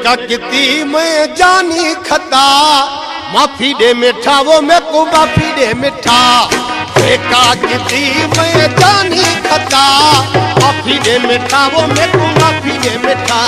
جيڪا ڪتي مين جاني خطا معافي ڏي مٺا وو ميڪون معافي ڏي مٺا جيڪا ڪتي مين جاني خطا معافي ڏي مٺا وو ميڪون معافي ڏي مٺا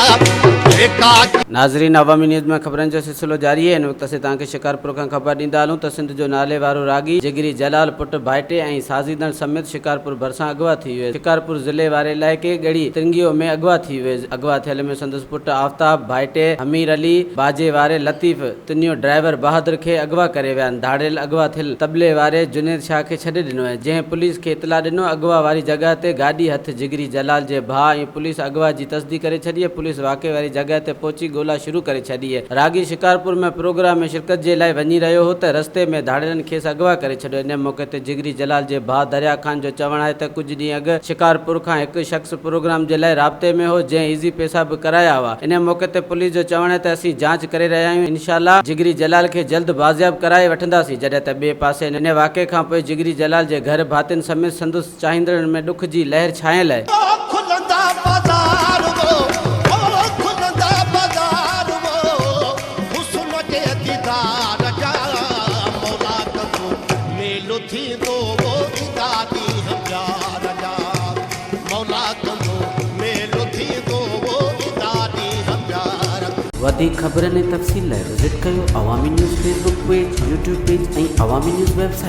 جيڪا. ناظرين عوامي نيوز ۾ خبرن جو سلسلو جاري آهي هن وقت اسين توهان کي شڪارپور کان خبر ڏيندا هلون ته سنڌ جو نالي وارو راڳي جگري جلال پٽ ڀائٽي ۽ سازيندڙ سميت شڪارپور ڀرسان اغوا ٿي ويو شڪارپور ضلعي واري علائقي ڳڙهي ترنگيو ۾ اغوا ٿي ويو اغوا ٿيل ۾ سندس پٽ آفتاب، ڀائٽي حمير علي، باجي واري لطيف، تنيو ڊرائيور بهادر کي اغوا ڪري ويا آهن. ڌاڙيل اغوا ٿيل طبلي واري جنيد شاهه کي ڇڏي ڏنو آهي، جنهن پوليس کي اطلاع ڏنو. اغوا واري جڳهه تي گاڏي هٿ جگري جلال جي ڀاء ۽ پوليس اغوا جي تصديق ڪري ڇڏي آهي. پوليس واقعي واري جڳهه تي پهچي ڳولا شروع ڪري ڇڏي آهي. راڳي شڪارپور ۾ پروگرام ۾ شرڪت جي لاء وڃي رهيو هو ته رستي ۾ ڌاڙيلن کيس اغوا ڪري ڇڏيو. ان موقعي تي جگري جلال جي ڀاء دريا خان جو چوڻ آهي ته ڪجهه ڏينهن اڳ شڪارپور کان هڪ شخص پروگرام جي لاء رابطي ۾ هو جنهن ايزي پئسا به ڪرايا هئا انهي موقعي تي پوليس جو چوڻ آهي ته اسين جاچ ڪري رهيا آهيون انشاء الله جگري جلال کي جلد بازياب ڪرائي وٺنداسين جڏهن ته ٻئي پاسي انهي واقعي کان پوء جگري جلال جي گهر ڀاتين سميت سندس چاهيندڙن ۾ ڏک جي لهر ڇانيل آهي. او کلندا بازار وو او کلندا بازار وو حسن جي ديدار جا مولا ڪندو ميلو ٿيندو وو ايندا ڏينهن پيار جا. مولا ڪندو ميلو ٿيندو وو ايندا ڏينهن پيار. وڌيڪ خبرن ۽ تفصيل لاء وزٽ ڪيو Awami news Facebook page, YouTube page ۽ Awami news website.